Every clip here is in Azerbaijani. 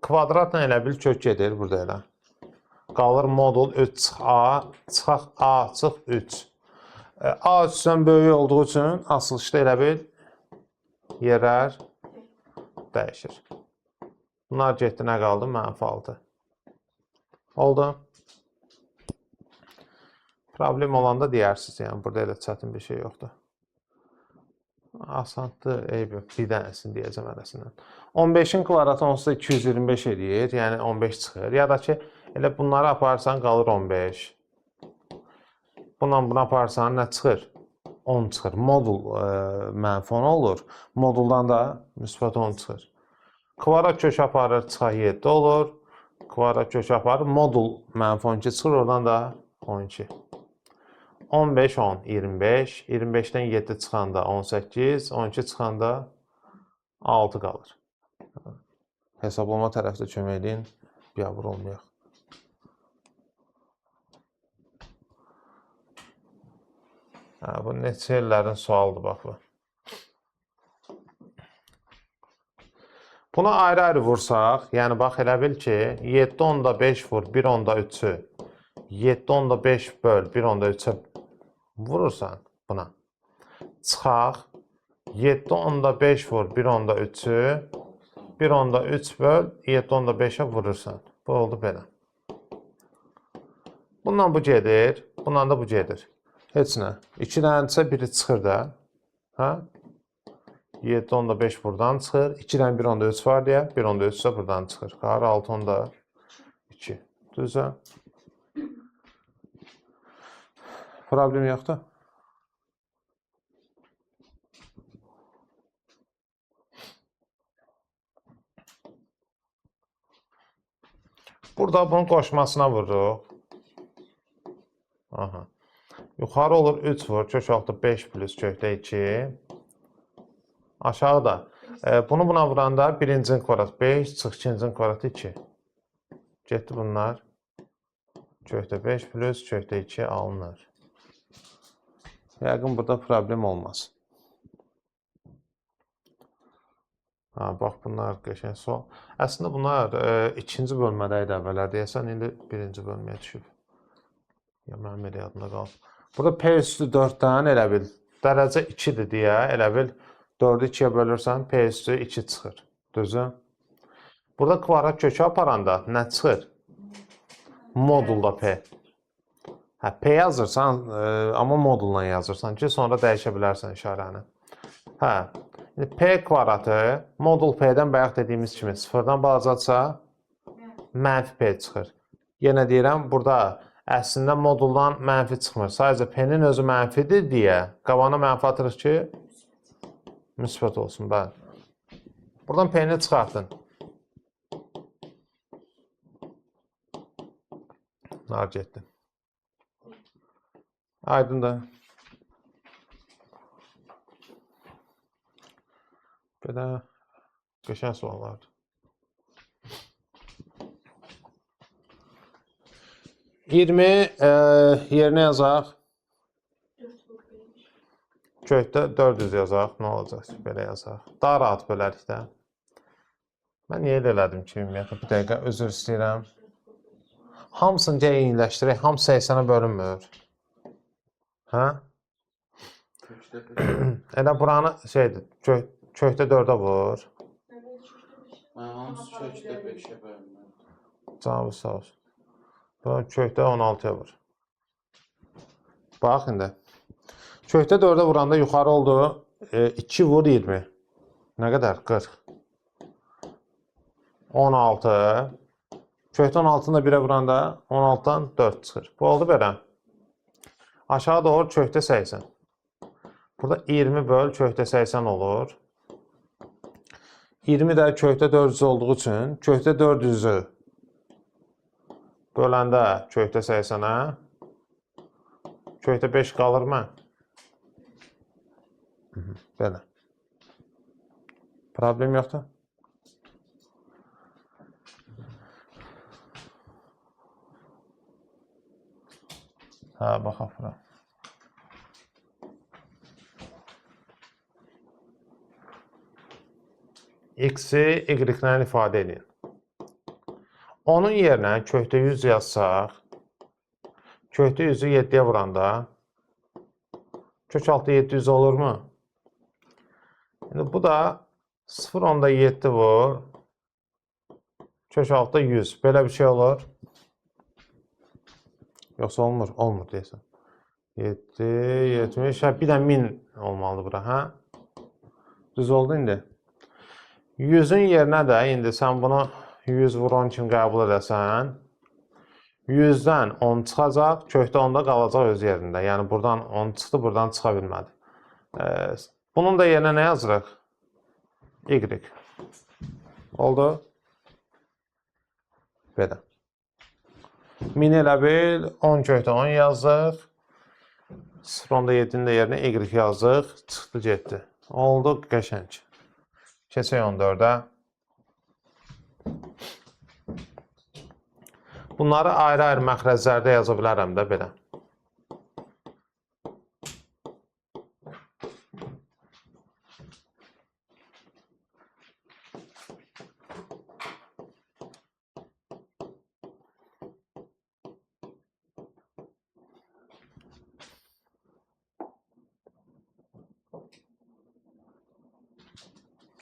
Kvadratla elə bil kök gedir burada elə. Qalır modul 3 çıx A, çıxaq A çıx 3. A 3-dən böyük olduğu üçün asılışda elə bil yerlər dəyişir. Bunlar getdi, nə qaldı? Mənfi 6. Oldu. Problem olanda deyərsiniz, yəni burada elə çətin bir şey yoxdur. Asandır, eyb yox. Bir dənəsini deyəcəm hərəsindən. 15-in kvadratı onsuz da 225 eləyir, yəni 15 çıxır. Ya da ki, elə bunları aparsan qalır 15. Bununla bunu aparsan nə çıxır? 10 çıxır. Modul mənfi 10 olur. Moduldan da müsbət 10 çıxır. Kvadrat kök aparır, çıxaq 7 olur. Kvadrat kök aparır, modul mənfi 12 çıxır, oradan da 12. 15, 10, 25. 25-dən 7 çıxanda 18, 12 çıxanda 6 qalır. Hesablama tərəfdə kömək eləyin, biabır olmayaq. Hə, bu neçə illərin sualıdır, bax bu. Buna ayrı-ayrı vursaq, yəni bax elə bil ki, 7.5 vur 1.3-ü 7.5 böl 1.3-ə vurursan buna. Çıxaq 7.5 vur 1.3-ü 1.3 böl 7.5-ə vurursan. Bu oldu belə. Bundan bu gedir, bundan da bu gedir. Heç nə. 2 dənədirsə biri çıxır da. Hə? 7.5 buradan çıxır. 2 dənə 1.3 var deyə 1.3 isə buradan çıxır. Qalır 6.2. Düzdür? Problem yoxdur. Burada bunun qoşmasına vururuq. Aha. Yuxarı olur 3 vur, kök altı 5 plus kökdə 2. Aşağıda. Bunu buna vuranda birincinin kvadratı 5, çıx ikincinin kvadratı 2. Getdi bunlar. Kökdə 5 plus kökdə 2 alınır. Yəqin burada problem olmaz. Ha, bax bunlar qəşəng sual. Əslində bunlar ikinci bölmədə idi əvvəllər deyəsən, indi birinci bölməyə düşüb. Ya mənim elə yadımda qalıb. Burada P üstü 4-dən elə bil dərəcə 2-dir deyə elə bil 4-ü 2-yə bölürsən P üstü 2 çıxır. Düzdür? Burada kvadrat kökü aparanda nə çıxır? Modulda P. Hə, P yazırsan, amma modulla yazırsan ki, sonra dəyişə bilərsən işarəni. Hə, indi P kvadratı modul P-dən bayaq dediyimiz kimi sıfırdan balacadsa mənfi P çıxır. Yenə deyirəm, burada əslində moduldan mənfi çıxmır. Sadəcə P-nin özü mənfidir deyə qabağına mənfi atırıq ki, müsbət olsun, bəli. Buradan P-ni çıxartın. Nar getdi. Aydındır. Belə qəşəng suallardır. 20 yerinə yazaq. 4 vur 5. Kökdə 400 yazaq. Nə olacaq? Belə yazaq. Daha rahat bölərik də. Mən niyə elə elədim ki, ümumiyyətlə? Bir dəqiqə üzr istəyirəm. Hamısını gəl eyniləşdirək. Hamısı 80-ə bölünmür. Hə? Kökdə 5. Elə buranı şeydir, kökdə 4-ə vur. Mən hamısı kökdə 5-ə bölünür. Canınız sağ olsun. Bunu kökdə 16-ya vur. Bax indi. Kökdə 4-ə vuranda yuxarı oldu 2 vur 20. Nə qədər? 40. 16. Kökdə 16-nı da 1-ə vuranda 16-dan 4 çıxır. Bu oldu belə. Aşağı doğru kökdə 80. Burada 20 böl kökdə 80 olur. 20 də kökdə 400 olduğu üçün kökdə 400-ü böləndə kökdə 80-ə kökdə 5 qalır mı? Belə. Problem yoxdur. Hə, baxaq bura. X-i Y-lə ifadə edin. Onun yerinə kökdə 100 yazsaq, kökdə 100-ü 7-yə vuranda kök altı 700 olurmu? İndi bu da 0,7 vur. Kök altı 100. Belə bir şey olur. Yoxsa olmur? Olmur deyəsən. 7, 70, hə, bir də 1000 olmalıdır bura, hə? Düz oldu indi. 100-ün yerinə də indi sən bunu 100 vur 10 kimi qəbul edəsən, 100-dən 10 çıxacaq, kökdə 10 da qalacaq öz yerində. Yəni buradan 10 çıxdı, buradan çıxa bilmədi. Bunun da yerinə nə yazırıq? Y. Oldu? Belə. 1000 elə bil, 10 kökdə 10 yazdıq. 0,7-nin də yerinə Y yazdıq. Çıxdı, getdi. Oldu, qəşəng. Keçək 14-ə. Bunları ayrı-ayrı məxrəclərdə yaza bilərəm də belə.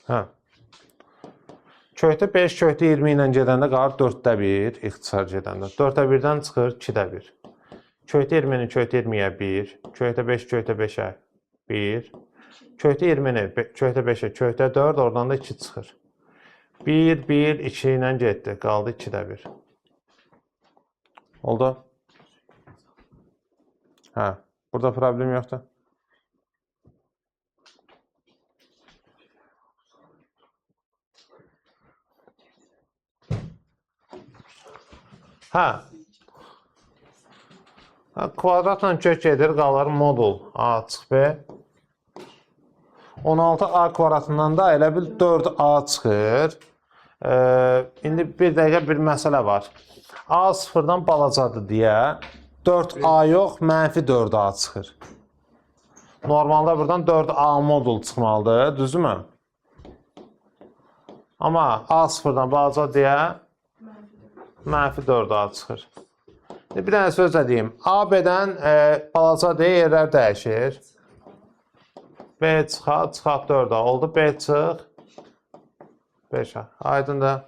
Hə. Kökdə 5, kökdə 20 ilə gedəndə qalır 4-də 1, ixtisar gedəndə. 4-də 1-dən çıxır 2-də 1. Kökdə 20-ni kökdə 20-yə 1, kökdə 5, kökdə 5-ə 1, kökdə 20-ni kökdə 5-ə kökdə 4, oradan da 2 çıxır. 1, 1, 2 ilə getdi. Qaldı 2-də 1. Oldu? Hə, burada problem yoxdur. Hə. Hə, kvadratla kök gedir, qalır modul A çıx B. 16A kvadratından da elə bil 4A çıxır. İndi bir dəqiqə bir məsələ var. A sıfırdan balacadır deyə 4A yox, mənfi 4A çıxır. Normalda buradan 4A modul çıxmalıdır, düzdürmü? Amma A sıfırdan balaca deyə mənfi 4A çıxır. Bir dənə söz də deyim. A B-dən balaca deyə yerlər dəyişir. B çıxaq, çıxaq 4A oldu. B çıx 5A. Aydındır.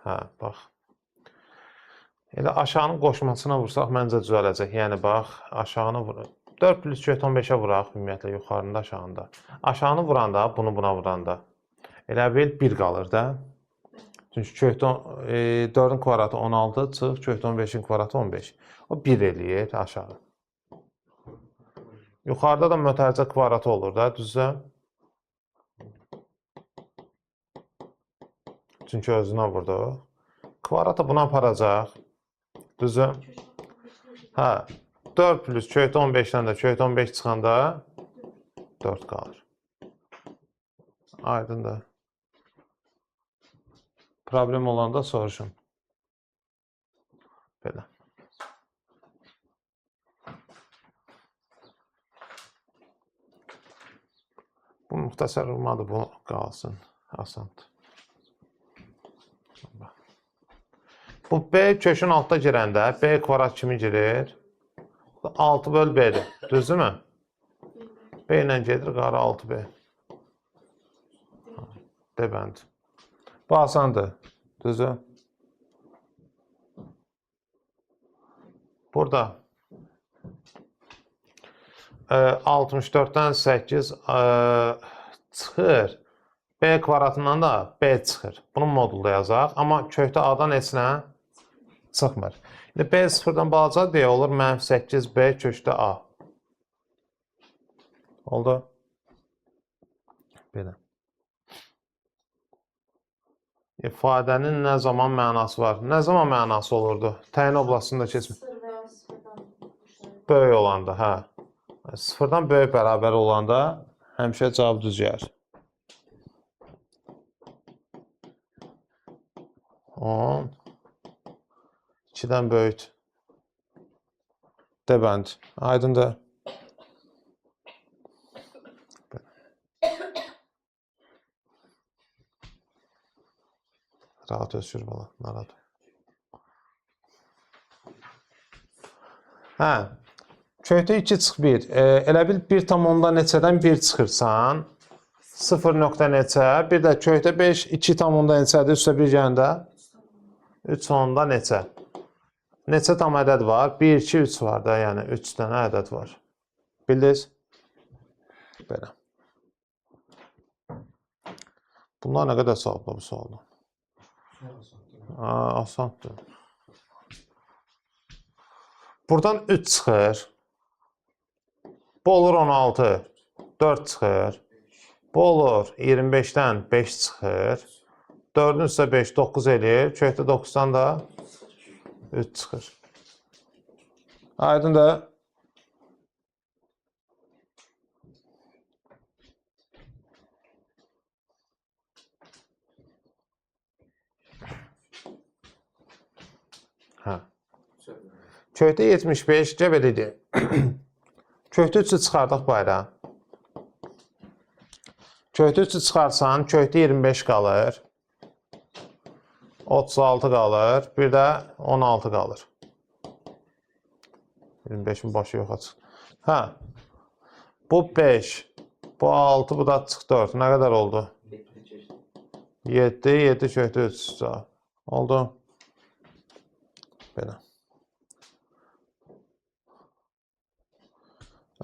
Hə, bax. Elə aşağının qoşmasına vursaq məncə düzələcək. Yəni bax, aşağını vur. 4 plus 2 15-ə vuraq ümumiyyətlə yuxarında, aşağında. Aşağını vuranda, bunu buna vuranda elə bil 1 qalır da. Çünki kökdə 4-ün kvadratı 16 çıx, kökdə 15-in kvadratı 15. O 1 eləyir aşağı. Yuxarıda da mötərizə kvadratı olur da, düzdür? Çünki özünə vurdu. Kvadratı buna aparacaq. Düzdür? Hə. 4 plus kökdə 15-dən də kökdə 15 çıxanda 4 qalır. Aydındır. Problem olanda soruşun. Belə. Bu müxtəsər vurmadır, bu qalsın. Asandır. Bu B kökün altda girəndə B kvadrat kimi girir. 6 böl B-dir. Düzdürmü? B ilə gedir, qarı 6B. D bənd. Bu asandır. Düzdür? Burada 64-dən 8 çıxır. B kvadratından da B çıxır. Bunu modulda yazaq. Amma kökdə A-dan heç nə çıxmır. İndi B sıfırdan balaca deyə olur mənfi 8B kökdə A. Oldu? Belə. İfadənin nə zaman mənası var? Nə zaman mənası olurdu? Təyin oblastında keçmir. 0 və ya 0-dan müştərək. Böyük olanda, hə. Sıfırdan böyük bərabər olanda həmişə cavab düz gəlir. 10 2-dən böyükdür. D bənd. Aydındır. Rahat öskür bala, narahat. Hə. Kökdə 2 çıx 1. Elə bil 1 tam onda neçədən 1 çıxırsan? 0 nöqtə neçə? Bir də kökdə 5, 2 tam onda neçədir? Üstə 1 gələndə 3 onda neçə? Neçə tam ədəd var? 1, 2, 3 var da, yəni 3 dənə ədəd var. Bildiniz? Belə. Bunlar nə qədər sualdır bu sualda? Asandır. Buradan 3 çıxır. Bu olur 16. 4 çıxır. Bu olur 25-dən 5 çıxır. 4-ün üstə 5, 9 eləyir. Kökdə 9-dan da 3 çıxır. Aydındır? Hə. Kökdə 75, cəb edək. Kökdə 3-ü çıxardıq bayrağa. Kökdə 3-ü çıxarsan, kökdə 25 qalır. 36 qalır. Bir də 16 qalır. 25-in başı yoxa çıxdı. Hə. Bu 5, bu 6, bu da çıx 4. Nə qədər oldu? 7, 7 kökdə 3. Oldu. Belə.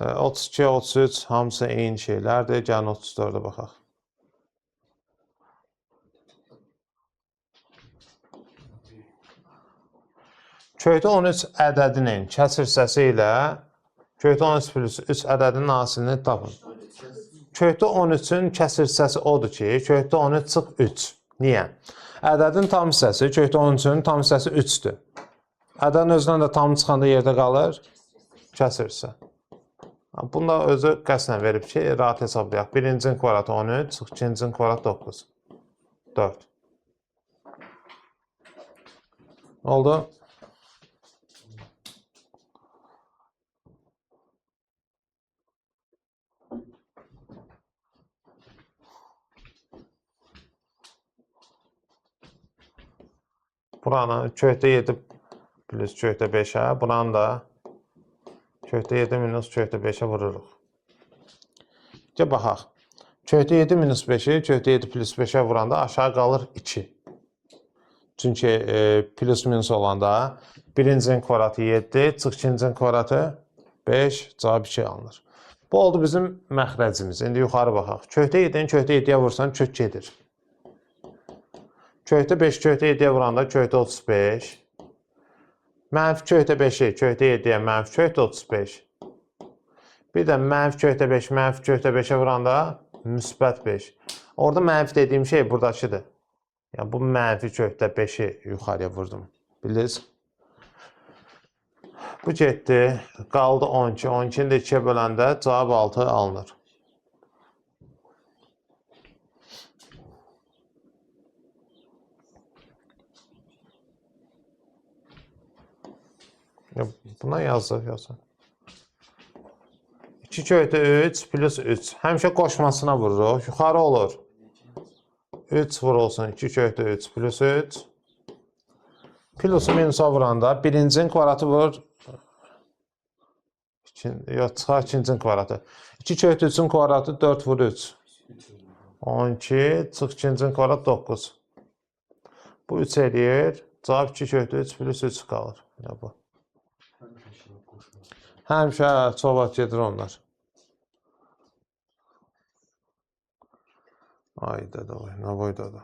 32, 33 hamısı eyni şeylərdir. Gəlin 34-ə baxaq. Kökdə 13 ədədinin kəsir hissəsi ilə kökdə 13 plus 3 ədədinin hasilini tapın. Kökdə 13-ün kəsir hissəsi odur ki, kökdə 13 çıx 3. Niyə? Ədədin tam hissəsi, kökdə 13-ün tam hissəsi 3-dür. Ədədin özündən də tam çıxanda yerdə qalır kəsir hissə. Bunu da özü qəsdən verib ki, rahat hesablayaq. Birincinin kvadratı 13, çıx ikincinin kvadratı 9. 4. Oldu. Buranı kökdə 7 plus kökdə 5-ə, buranı da kökdə 7 minus kökdə 5-ə vururuq. Gəl baxaq. Kökdə 7 minus 5-i kökdə 7 plus 5-ə vuranda aşağı qalır 2. Çünki plus minus olanda birincinin kvadratı 7, çıx ikincinin kvadratı 5, cavab 2 alınır. Bu oldu bizim məxrəcimiz. İndi yuxarı baxaq. Kökdə 7-ni kökdə 7-yə vursan kök gedir. Kökdə 5 kökdə 7-yə vuranda kökdə 35. Mənfi kökdə 5-i kökdə 7-yə mənfi kökdə 35. Bir də mənfi kökdə 5 mənfi kökdə 5-ə vuranda müsbət 5. Orada mənfi dediyim şey buradakıdır. Yəni bu mənfi kökdə 5-i yuxarıya vurdum. Bildiniz? Bu getdi. Qaldı 12. 12-ni də 2-yə böləndə cavab 6 alınır. Ya, buna yazdıq yoxsa? 2 kökdə 3 plus 3. Həmişə qoşmasına vururuq. Yuxarı olur. 3 vurulsun 2 kökdə 3 plus 3. Plusu minusa vuranda birincinin kvadratı vurur. Yox, çıxar ikincinin kvadratı. 2 kökdə 3-ün kvadratı 4 vur 3. 12, çıx ikincinin kvadratı 9. Bu 3 eləyir. Cavab 2 kökdə 3 plus 3 qalır. Ya bu. Həmişə çox vaxt gedir onlar. Ay dədə vay, nə boy dədə.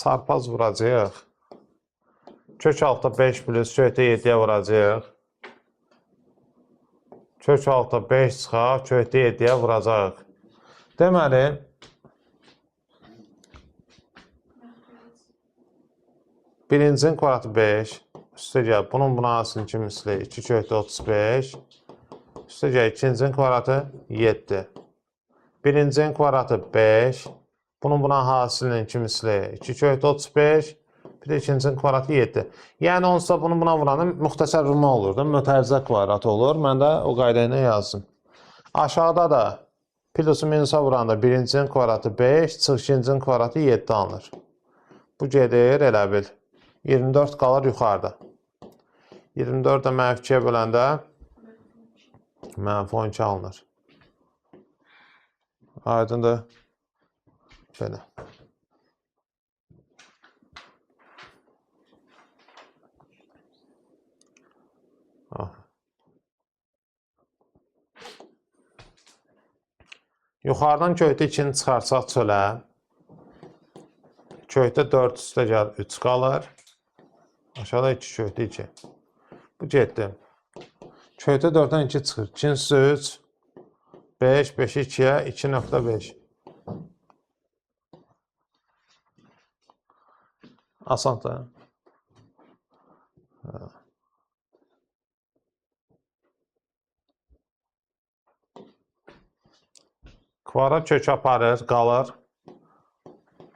Çarpaz vuracağıq. Kök altı 5 plus kökdə 7-yə vuracağıq. Kök altı 5 çıxaq, kökdə 7-yə vuracağıq. Deməli, birincinin kvadratı 5, üstə gəl, bunun buna hasilinin 2 misli 2 kökdə 35, üstə gəl, ikincinin kvadratı 7. Birincinin kvadratı 5, Bunun buna hasilinin 2 misli 2 kökdə 35. Bir də ikincinin kvadratı 7. Yəni onsuz bunu buna vuranda müxtəsər vurma olur da, mötərizə kvadratı olur. Mən də o qayda ilə yazdım. Aşağıda da plusu minusa vuranda birincinin kvadratı 5, çıx ikincinin kvadratı 7 alınır. Bu gedir elə bil. 24 qalır yuxarıda. 24 də mənfi 2-yə böləndə mənfi 12 alınır. Aydındır? Belə. Aha. Yuxarıdan kökdə 2-ni çıxarsaq çölə. Kökdə 4 üstə gəl 3 qalır. Aşağıda 2 kökdə 2. Bu getdi. Kökdə 4-dən 2 çıxır. 2-nin üstü 3, 5, 5-i 2-yə 2.5. Asandır. Hə. Kvadrat kök aparır, qalır.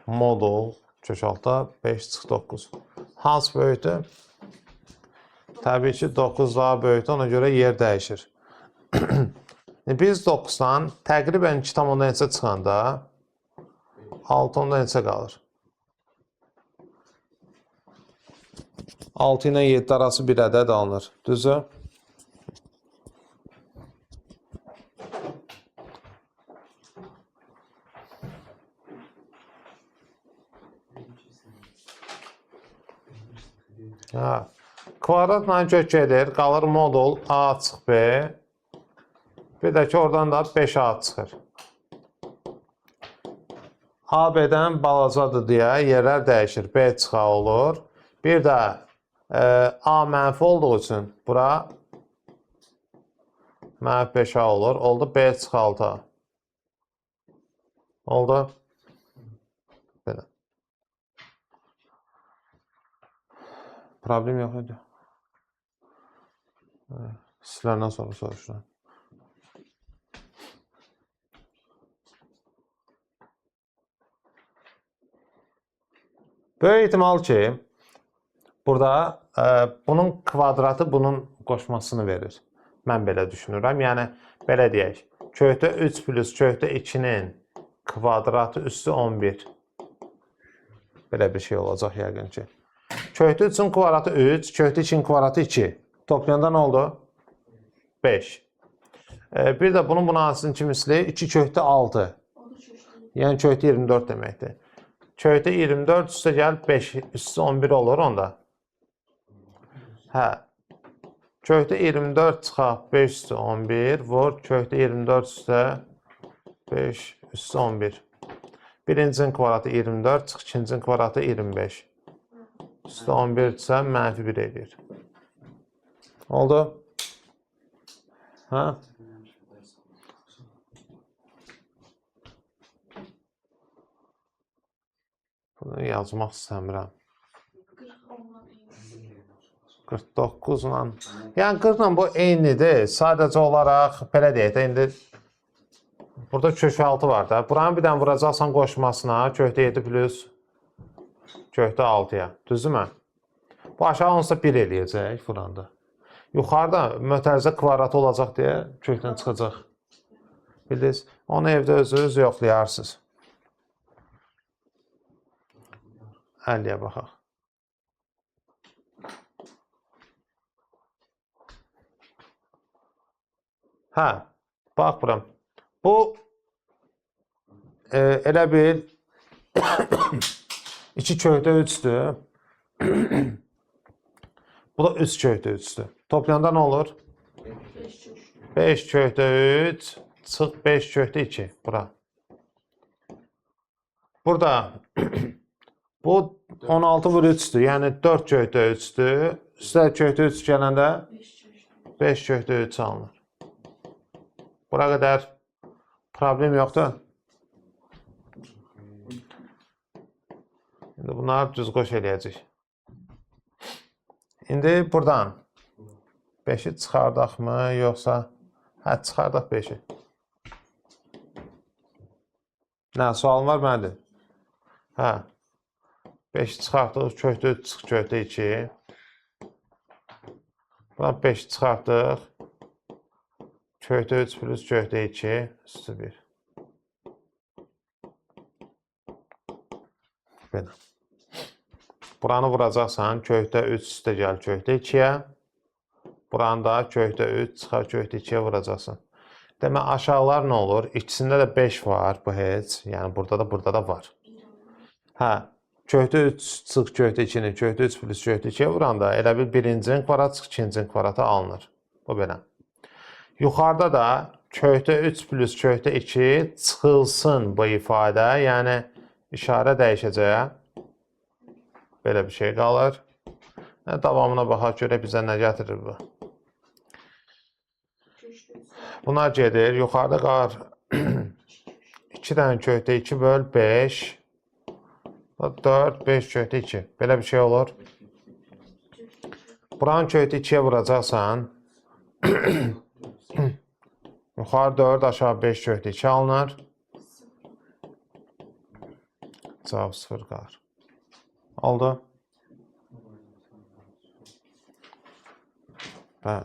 Modul kök altda 5 çıx 9. Hansı böyükdür? Təbii ki 9 daha böyükdür, ona görə yer dəyişir. Biz 9-dan təqribən 2,3 çıxanda 6,3 qalır. 6 ilə 7 arası bir ədəd alınır. Düzdür? Hə. Kvadratla kök gedir, qalır modul A çıx B. Bir də ki, oradan da 5A çıxır. A B-dən balacadır deyə yerlər dəyişir. B çıx A olur. Bir də A mənfi olduğu üçün bura mənfi 5A olur. Oldu B çıx 6A. Oldu. Belə. Problem yox idi. Sizlərdən sonra soruşuram. Böyük ehtimal ki, burada bunun kvadratı bunun qoşmasını verir. Mən belə düşünürəm. Yəni, belə deyək. Kökdə 3 plus kökdə 2-nin kvadratı üstü 11. Belə bir şey olacaq yəqin ki. Kökdə 3-ün kvadratı 3, kökdə 2-nin kvadratı 2. Toplayanda nə oldu? 5. Bir də bunun buna hansının 2 misli 2 kökdə 6. Yəni kökdə 24 deməkdir. Kökdə 24 üstə gəl 5 üstü 11 olur onda. Hə. Kökdə 24 çıxaq 5 üstü 11 vur. Kökdə 24 üstə 5 üstü 11. Birincinin kvadratı 24 çıx ikincinin kvadratı 25. Üstü 11 isə mənfi 1 eləyir. Oldu? Hə? Bunu yazmaq istəmirəm. 49 ilə. Yəni 40 ilə bu eynidir. Sadəcə olaraq belə deyək də indi burada kök 6 var da. Buranı bir dənə vuracaqsan qoşmasına kökdə 7 plus kökdə 6-ya. Düzdürmü? Bu aşağı onsuz da 1 eləyəcək vuranda. Yuxarıda mötərizə kvadratı olacaq deyə kökdən çıxacaq. Bildiniz? Onu evdə özünüz yoxlayarsınız. 50-yə baxaq. Hə, bax bura. Bu elə bil 2 kökdə 3-dür. Bu da 3 kökdə 3-dür. Toplayanda nə olur? 5 kökdə 3 çıx 5 kökdə 2 bura. Burada bu 16 vur 3-dür. Yəni 4 kökdə 3-dür. Üstə kökdə 3 gələndə 5 kökdə 3 alınır. Bura qədər problem yoxdur. İndi bunları düz qoş eləyəcək. İndi buradan 5-i çıxardaqmı, yoxsa? Hə, çıxardaq 5-i. Nə, sualın var məndir? Hə. 5 çıxartdıq, kökdə 3 çıx, kökdə 2. Buradan 5 çıxartdıq. Kökdə 3 plus kökdə 2, üstü 1. Belə. Buranı vuracaqsan, kökdə 3 üstə gəl, kökdə 2-yə. Buranı da kökdə 3 çıxar, kökdə 2-yə vuracaqsan. Demək, aşağılar nə olur? İkisində də 5 var, bu heç. Yəni, burada da, burada da var. Hə, kökdə 3 çıx, kökdə 2-ni, kökdə 3 plus kökdə 2-yə vuranda elə bil birincinin kvadratı çıx, ikincinin kvadratı alınır. Bu belə. Yuxarıda da kökdə 3 plus kökdə 2 çıxılsın bu ifadə. Yəni, işarə dəyişəcək. Belə bir şey qalır. Davamına baxaq görək bizə nə gətirir bu. Bunlar gedir. Yuxarıda qalır 2 dənə kökdə 2 böl 5. 4, 5 kökdə 2. Belə bir şey olur. Buranı kökdə 2-yə vuracaqsan. Yuxarı 4, aşağı 5 kökdə 2 alınır. Cavab 0 qalır. Oldu. Bəli.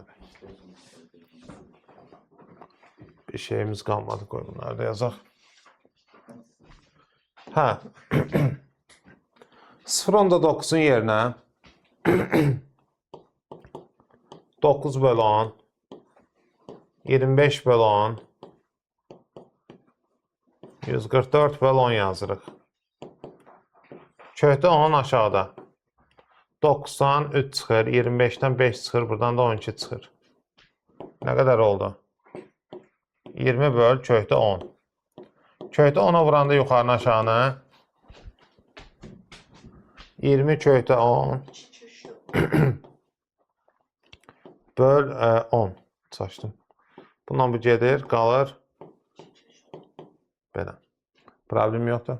Bir şeyimiz qalmadı. Qoy bunları da yazaq. Hə. 0.9-un yerinə 9 bölü 10, 25 bölü 10, 144 bölü 10 yazırıq. Kökdə 10 aşağıda. 9-dan 3 çıxır, 25-dən 5 çıxır, buradan da 12 çıxır. Nə qədər oldu? 20 böl kökdə 10. Kökdə 10-a vuranda yuxarını aşağını 20 kökdə 10 böl 10. Çaşdım. Bundan bu gedir, qalır. Belə. Problem yoxdur.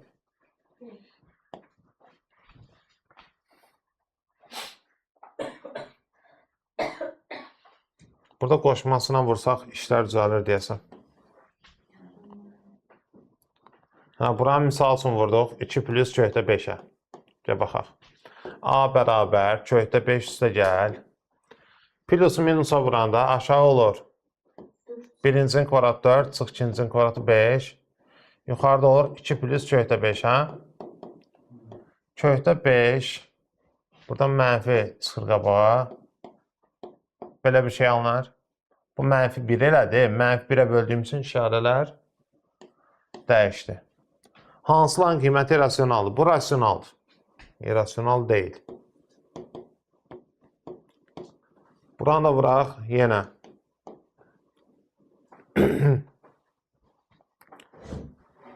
Burada qoşmasına vursaq işlər düzəlir deyəsən. Hə, buranı misal üçün vurduq. 2 plus kökdə 5-ə. Gəl baxaq. A bərabər kökdə 5 üstə gəl. Plusu minusa vuranda aşağı olur. Birincinin kvadratı 4, çıx ikincinin kvadratı 5. Yuxarıda olur 2 plus kökdə 5, hə? Kökdə 5. Buradan mənfi çıxır qabağa. Belə bir şey alınır. Bu mənfi 1 elədi. Mənfi 1-ə böldüyüm üçün işarələr dəyişdi. Hansıların qiyməti irrasionaldır? Bu rasionaldır. İrrasional deyil. Buranı da vuraq yenə.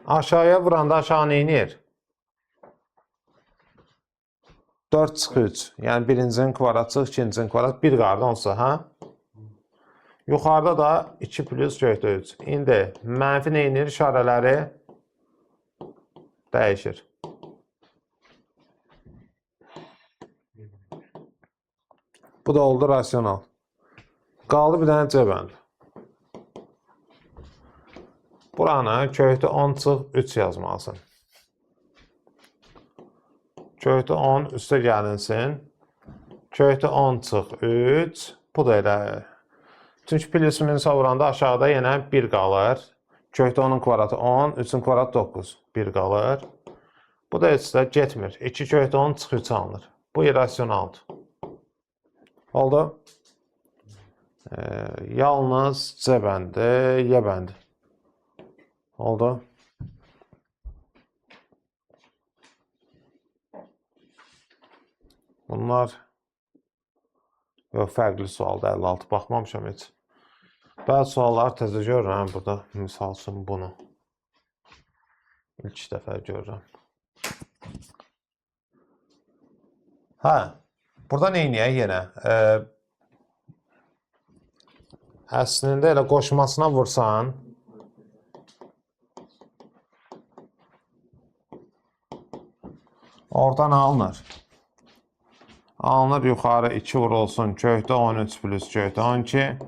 Aşağıya vuranda aşağı nə inir? 4 çıx 3. Yəni birincinin kvadratı çıx, ikincinin kvadratı 1 qalır onsuz, hə? Yuxarıda da 2 plus kökdə 3. İndi mənfi nə inir? İşarələri dəyişir. Bu da oldu rasional. Qaldı bir dənə C bəndi. Buranı kökdə 10 çıx 3 yazmalısan. Kökdə 10 üstə gəlinsin. Kökdə 10 çıx 3. Bu da elə. Çünki plusu minusa vuranda aşağıda yenə 1 qalır. Kökdə 10-un kvadratı 10, 3-ün kvadratı 9. 1 qalır. Bu da heç də getmir. 2 kökdə 10 çıx 3 alınır. Bu irrasionaldır. Oldu. Yalnız C bəndi, Y bəndi. Oldu. Bunlar yox, fərqli sualdır 56. Baxmamışam heç. Bəzi sualları təzə görürəm burada. Misal üçün bunu. İlk dəfə görürəm. Hə, burada nə eləyək yenə? Əslində elə qoşmasına vursan, oradan alınır. Alınır yuxarı 2 vurulsun. Kökdə 13 plus kökdə 12.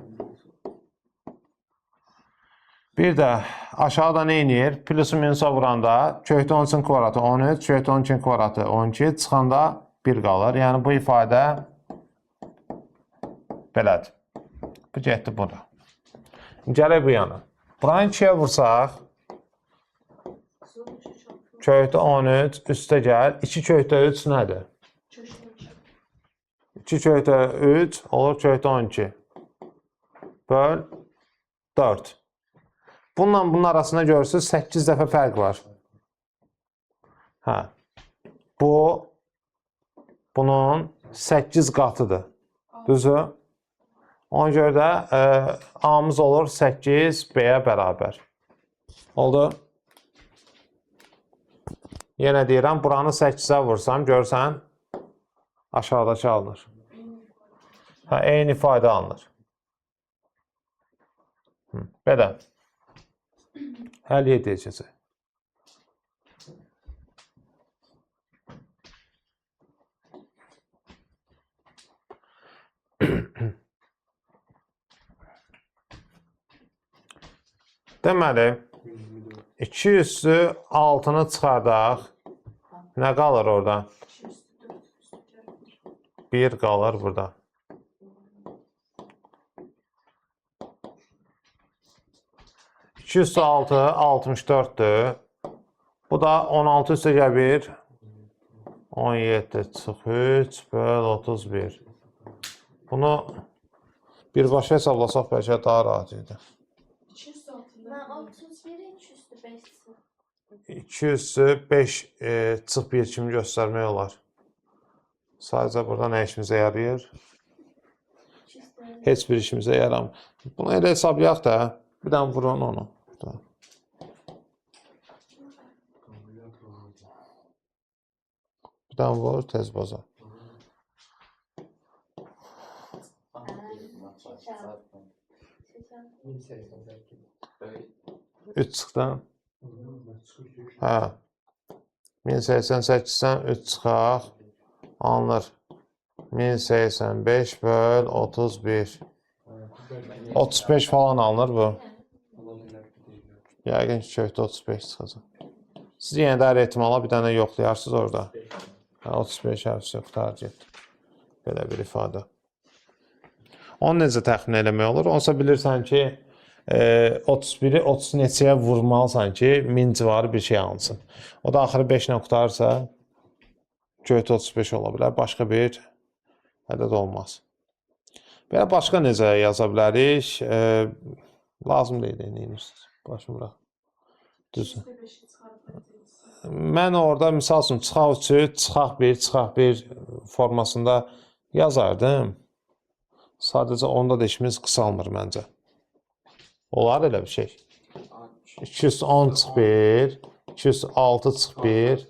Bir də Aşağıda nə eləyir? Plusu minusa vuranda kökdə 13-ün kvadratı 13, kökdə 12-nin kvadratı 12, çıxanda 1 qalır. Yəni bu ifadə belədir. Bu getdi bura. Gələk bu yana. Buranı 2-yə vursaq, kökdə 13, üstə gəl. 2 kökdə 3 nədir? 2 kökdə 3 olur kökdə 12. Böl 4. Bununla bunun arasında görürsünüz 8 dəfə fərq var. Hə. Bu bunun 8 qatıdır. Düzdür? Ona görə də A-mız olur 8 B-yə bərabər. Oldu? Yenə deyirəm, buranı 8-ə vursam, görsən, aşağıdakı alınır. Hə, eyni ifadə alınır. Belə. 57-yə keçək. Deməli, 2 üstü 6-nı çıxardaq. Nə qalır orada? 1 qalır burada. 2 üstü 6, 64-dür. Bu da 16 üstə gəl 1. 17 çıx 3 böl 31. Bunu birbaşa hesablasaq bəlkə daha rahat idi. Mən 31-i 2 üstü 5 2 üstü 5 çıx 1 kimi göstərmək olar. Sadəcə burada nə işimizə yarayır? Heç bir işimizə yaramır. Bunu elə hesablayaq da. Bir dənə vurun onu. Bir dənə vur, tez boza. 3 çıxdı. Hə. 1088-dən 3 çıxaq. Alınır. 1085 böl 31. 35 falan alınır bu. Yəqin ki, kökdə 35 çıxacaq. Siz yenə də hər ehtimala bir dənə yoxlayarsınız orada. Hə, 35 hərfsi qurtarır getdi. Belə bir ifadə. Onu necə təxmin eləmək olur? Onsa bilirsən ki, 31-i 30 neçəyə vurmalısan ki, 1000 civarı bir şey alınsın. O da axırı 5 ilə qurtarırsa, kökdə 35 ola bilər. Başqa bir ədəd olmaz. Belə başqa necə yaza bilərik? Lazım deyil, neyinirsiniz? Başımı bırax. Düzdür. Mən orada misal üçün çıxaq 3-ü, çıxaq 1, çıxaq 1 formasında yazardım. Sadəcə onda da işimiz qısalmır məncə. Olar elə bir şey. 210 çıx 1, 206 çıx 1,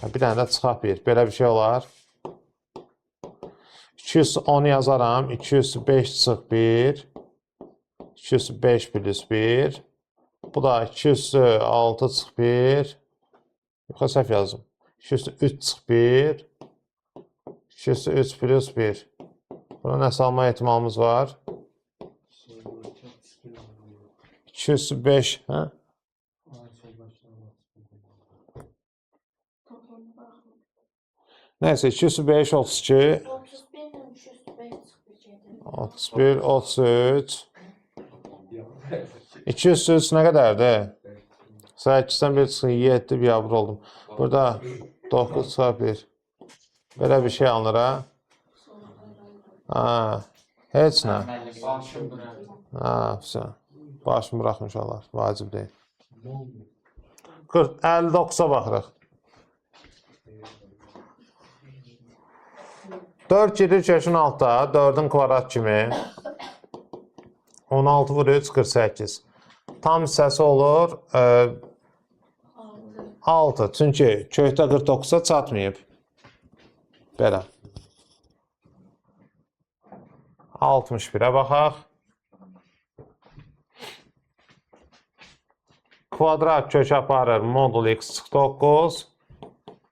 bir dənə də çıxaq 1. Belə bir şey olar. 210 yazaram, 205 çıx 1, 205 plus 1. Bu da 206 çıx 1. Yox, səhv yazdım. 203 çıx 1, 203 plus 1. Buna nə salma ehtimalımız var? 205, hə? Nəysə, 205, 32, 31, 33, 203 nə qədərdir? 8-dən 1 çıxın, 7 biabır oldum. Burada 9 çıxar 1. Belə bir şey alınır, ha? Ha, heç nə. Ha, vəsə. Başımı buraxmış olar, vacib deyil. 40, 59-a baxırıq. 4 gedir kökün altda, 4-ün kvadrat kimi. 16 vur 3, 48. Tam hissəsi olur 6. Çünki kökdə 49-a çatmayıb. Belə. 61-ə baxaq. Kvadrat kök aparır, modul x çıx 9.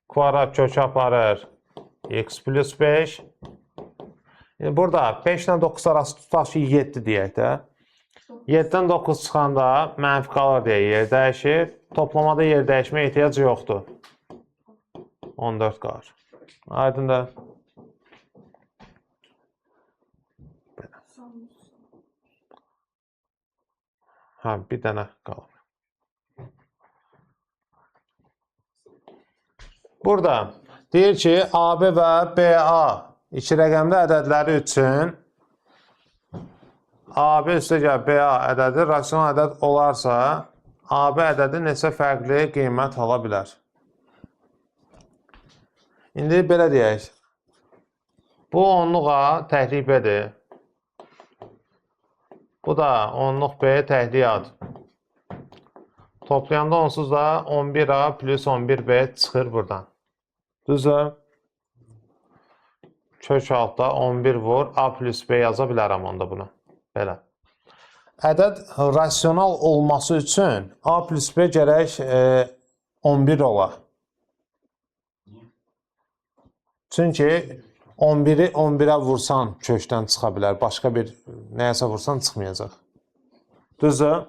Kvadrat kök aparır, x plus 5. İndi burada 5 ilə 9 arası tutaq ki, 7 deyək də. 7-dən 9 çıxanda mənfi qalır deyə yer dəyişir. Toplamada yer dəyişməyə ehtiyac yoxdur. 14 qalır. Aydındır? Hə, bir dənə qalır. Burada deyir ki, AB və BA iki rəqəmli ədədləri üçün AB üstəgəl BA ədədi rasional ədəd olarsa, AB ədədi neçə fərqli qiymət ala bilər? İndi belə deyək. Bu onluq A təklik B-dir. Bu da onluq B təklik A-dır. Toplayanda onsuz da 11A plus 11B çıxır buradan. Düzdür? Kök altda 11 vur, A plus B yaza bilərəm onda bunu. Belə. Ədəd rasional olması üçün A plus B gərək 11 ola. Çünki 11-i 11-ə vursan kökdən çıxa bilər. Başqa bir nəyəsə vursan çıxmayacaq. Düzdür?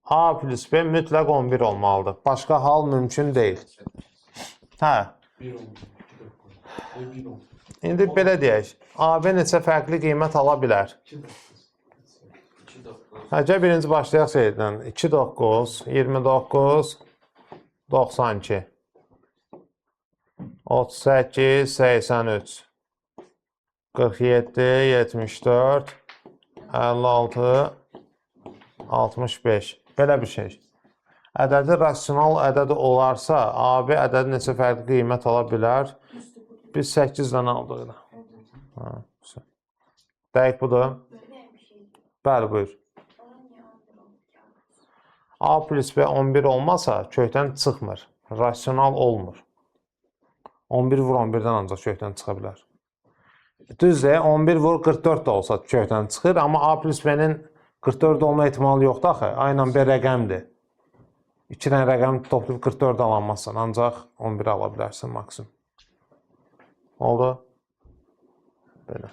A plus B mütləq 11 olmalıdır. Başqa hal mümkün deyil. Hə. 1 10 2 9. 1 10. İndi belə deyək. AB neçə fərqli qiymət ala bilər? 2 9. 2 9. Hə, gəl birinci başlayaq şeydən. 2, 9, 29, 92, 38, 83, 47, 74, 56, 65. Belə bir şey. Ədədi rasional ədədi olarsa, AB ədədi neçə fərqli qiymət ala bilər? Biz 8 dənə aldıq elə. Hə. Dəqiq budur? Bəli, buyur. Ona niyə 11 oldu ki? A plus B 11 olmasa kökdən çıxmır. Rasional olmur. 11 vur 11-dən ancaq kökdən çıxa bilər. Düzdür, 11 vur 44 də olsa kökdən çıxır, amma A plus B-nin 44 olma ehtimalı yoxdur axı. A ilə B rəqəmdir. 2 dənə rəqəm toplayıb 44 alamazsan, ancaq 11 ala bilərsən maksimum. Oldu? Belə.